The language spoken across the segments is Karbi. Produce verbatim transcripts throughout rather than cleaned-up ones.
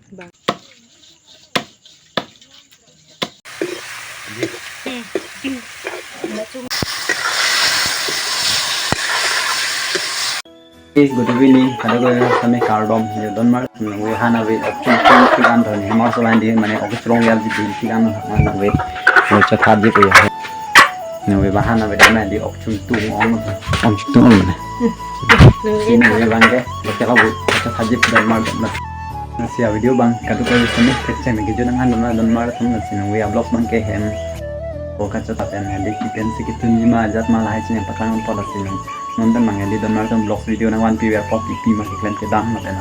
Bang. Hey, good evening. Hello, guys. Kami kardom. Yo, don mar. Nangve han ave. Okchung tung tik an thon. Hemar so han di mane okchung yal di tik an nangve. Yo, chathat ji puya. Nangve bahan ave dan di okchung tung ong. Okchung tung ong. Sini nangve bangke. Baca kau. Chathat ji don mar. Nasi a video bang kadokave sini keceng keju nang han don mar don mar atum nasi nangve vlog bangke hem. Oka chathat pen hadi kipen si kitun ji ma ajat ma lahai sini patang pon lasi nang. Non dan bang hadi don mar atum vlog video nang van pi ver pop ipi ma keklem kedam lapen.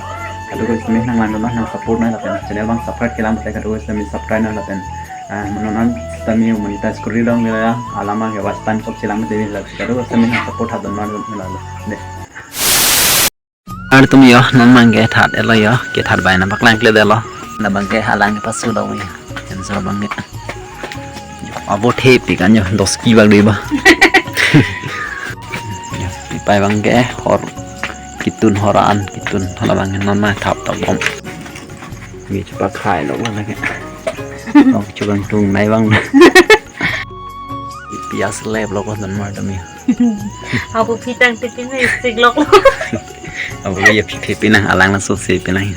Kadokave sini nang van don nang support nang lapen. Channel bang subscribe kelang lapen kadokave sini subscribe nang lapen. Ah, non an sitame monetize kuri long nila ya. Alama ke was time kop silang te nila. Kadokave sini nang support ha don mar don nila. Deh. Artum yo, non bangke that elo yo, kethat bai na paklang kle delo. Na bangke halang ke pasu dong yo. Sensor bangke. Abo the pi kan yo, dos ki bag dei ba. Yo, pi pai bangke hor kitun horan, kitun hala bangke non ma thap thap bom. Mi chupa khai lo bang lagi. Oh, chupa tung nai bang. Pias lep lo ko don mar dami. Abu pitang titin na istik lok lo. Abu ya pipi pinang alang na so si pinang.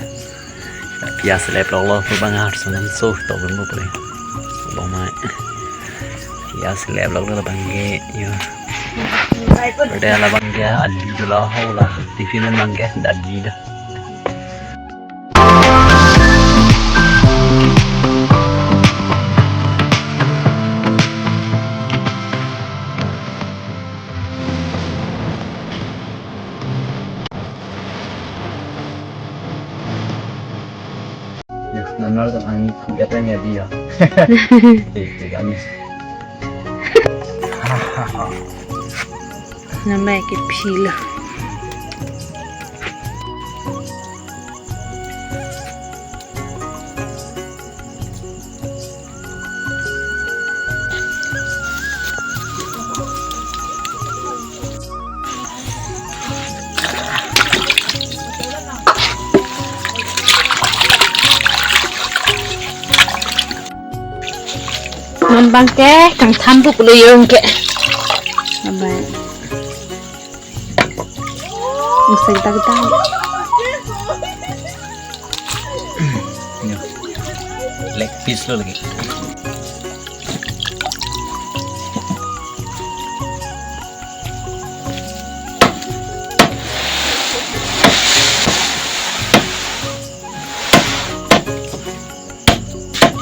Pias lep lo lo ko bang har sunan so to bang ko pre. Lo mai. Pias lep lo lo bangke yo. Bye, put. Ada la bangke ali dula ho la. Tiffin bangke dadi da. Yes, nanal kan angin kuat yang jadi ya. Tik, tik, angin. Namai ke phila. Non bangke kangtham pup lo yo ke. Abai. Musik tak tak. Leg piece lo lagi.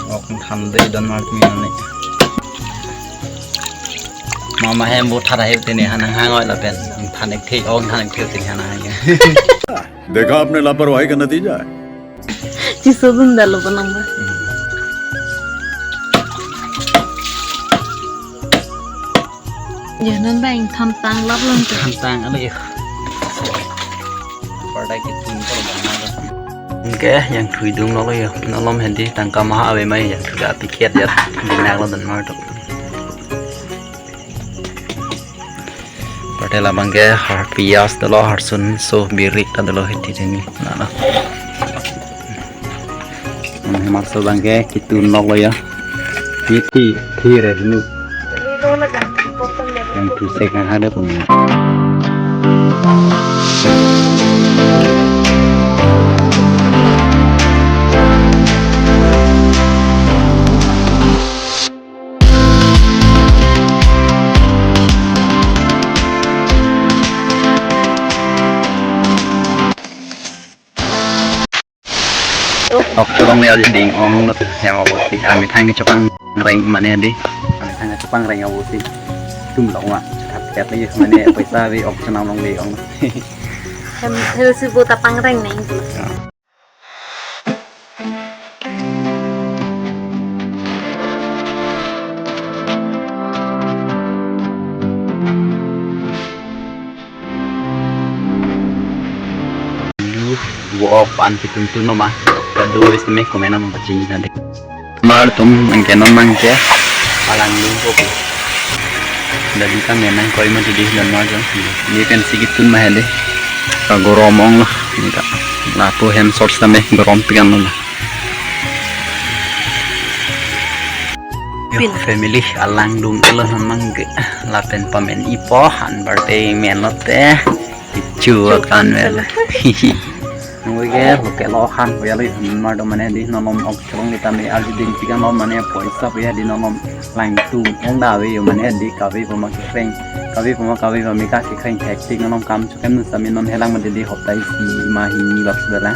Ok, than dei don mar tumi nani. Mama hem bo thara hep tene hanang hang oi lapen. Than ek thek, ok, than ek thek tene hanang hang. देखा आपने लापरवाही का नतीजा है। Chisodun dalo panang ba. Ya, non bang tham tang lap lon tu. Tham tang alo ya. Pardai ke tun ko bang na. Oke, yang thui dung lo ya. Nolom handi tangka maha ave mai yang thui api kiat ya. Dinak lo don mar tu. Pate labang ke har pias dolo, har sun so birik ta dolo hiti hini. Nana. Hemar so bang ke kitun lok lo ya. Hiti, hire dulu. Yang tu saya kan ada punya. Ok, tolong ya, ding ong lo tu, ya, mau buat tik, kami thang chopang reng mane di, kami thang chopang reng abu si, tum lo ma, kat kat lagi mane, paisa bi ok chonam long di ong. Hem, hem si buta pangreng neng. Ya. Lu, wo pan kitun tun ma. Kado is me komen nama pachini nade. Mar tum angke non mangke. Palang lu ko. Dadi kami nang koi ma didi don mar jong. Ni pen si kitun ma hede. Ka gorom ong lah. Ni ka. Lapu hem shorts kami gorom pikan lah. Pin. Family alangdun elo non mangke lapen pamenpo, anparta menlote. Chu kan mel. Nangke local lo han ko ya lo, non mardom mane di non lom ok cholong di tame arju dingpi kan lo mane poisa ko ya di non lom langdun ong da ave yo mane di kave pama kekreng, kave pama kave pama mika kekreng thek tik non lom kam chokem sitame non helang mate di hopta isi ma hini bak sudala.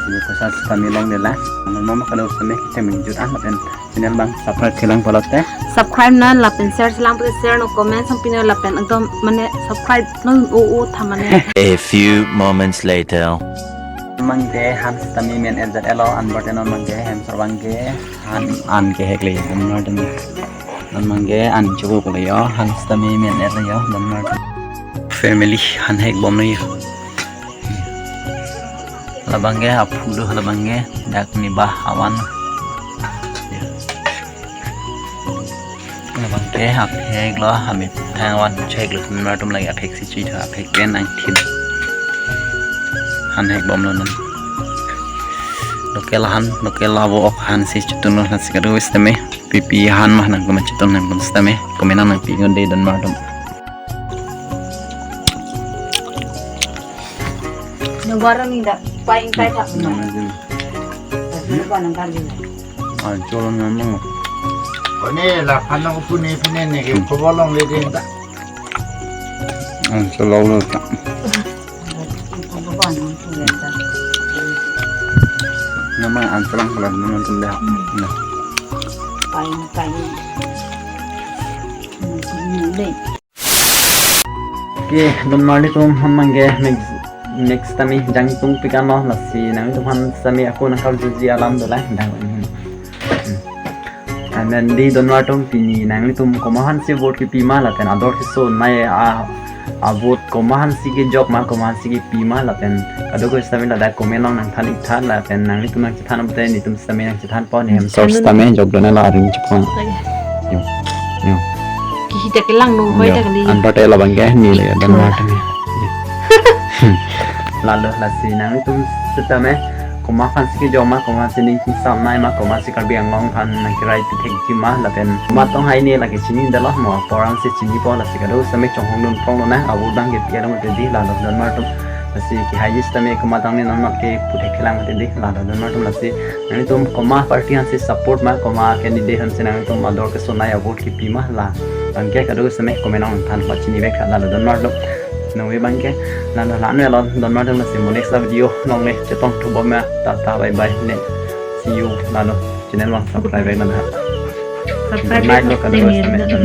Ini ko sa sitame longlelang. Non mama kado sitame kemeng jut an lapen channel abang subscribe chelang pulote. Subscribe non lapen share chelang pulote share non, comment song pino lapen ekdom mane subscribe non o o tha mane. A few moments later. Mangke han sitame men-et jat elo, anparta non mangke hem sor abangke han an kehek le, non mardom. Non mangke an choklo yo, han sitame men-et lo yo, non mardom. Family han hekbom lo yo. Labangke aphu do, labangke dak ni bah awan. Labangke aphek lo, ami thang awan chek lo, non mardom lake aphek si chui tha, aphek pen angthin. Han hekbom lo non. Local han, local avo ok han si chitun lo, lasi kado sitame. Pipi han ma nangtum chitun nangtum sitame. Comment nangpi ngon de non mardom. Nungguan ni dak paing kai thak. Nungguan nang kali. Ah, cholong nang. Kone la phan nang pune pune ne ke kobolong le den ta. Ah, cholong lo ta. Nungguan nang pune ta. Nama an cholong kalau nangtum dah. Hmm. Nah. Paing kai. Hmm, hmm, deh. Oke, don marli atum, han mangke next, next tame jangtung pikam lo, lasi nanglitum han sitame ako nangkarjuji alam dolang, dang. Hmm. And then di don marli atum pini nanglitum komat aphan si vote kepi ma lapen ador kesonei a, a vote komat aphan si kejok ma, komat aphan si kepi ma lapen kadokave sitame ladak comment along nangthan ik tha lapen nanglitum nangchethan pute netum sitame nangchethan po ne hem sor sitame jok dona la aring chepon. Lagi. Yo. Yo. Kihi dak kelang nung hoi dak li. Anparta labangke ne le don marli atum. Lalo lasi nanglitum sitame komat aphan si kejok ma, komat aphan si ning kingsam nei ma, komat aphan si Karbi Anglong aphan nangkirai pi thekji ma lapen komat tong hai ne lake chinidetlo, mo apor an si chinipo, lasi kado sitame chonghong dun prong lonang, avo dang kepi along te di lalo don marli atum. Lasi kehai sitame komat tang ne non mak kepu thekthelang te di lalo don marli atum, lasi nanglitum komat party aphan si support ma, komat candidate aphan si nanglitum ador kesonei a vote kepi ma la. Anke kado sitame comment along than pachini vek lalo don marli atum. Nangve abangke lalo la-an lo don marli atum, lasi mo next video along le chetong thubom ma, tata bye bye ne. See you lalo. Channel abang subscribe vek nang ha. Subscribe. Like lo kado sitame.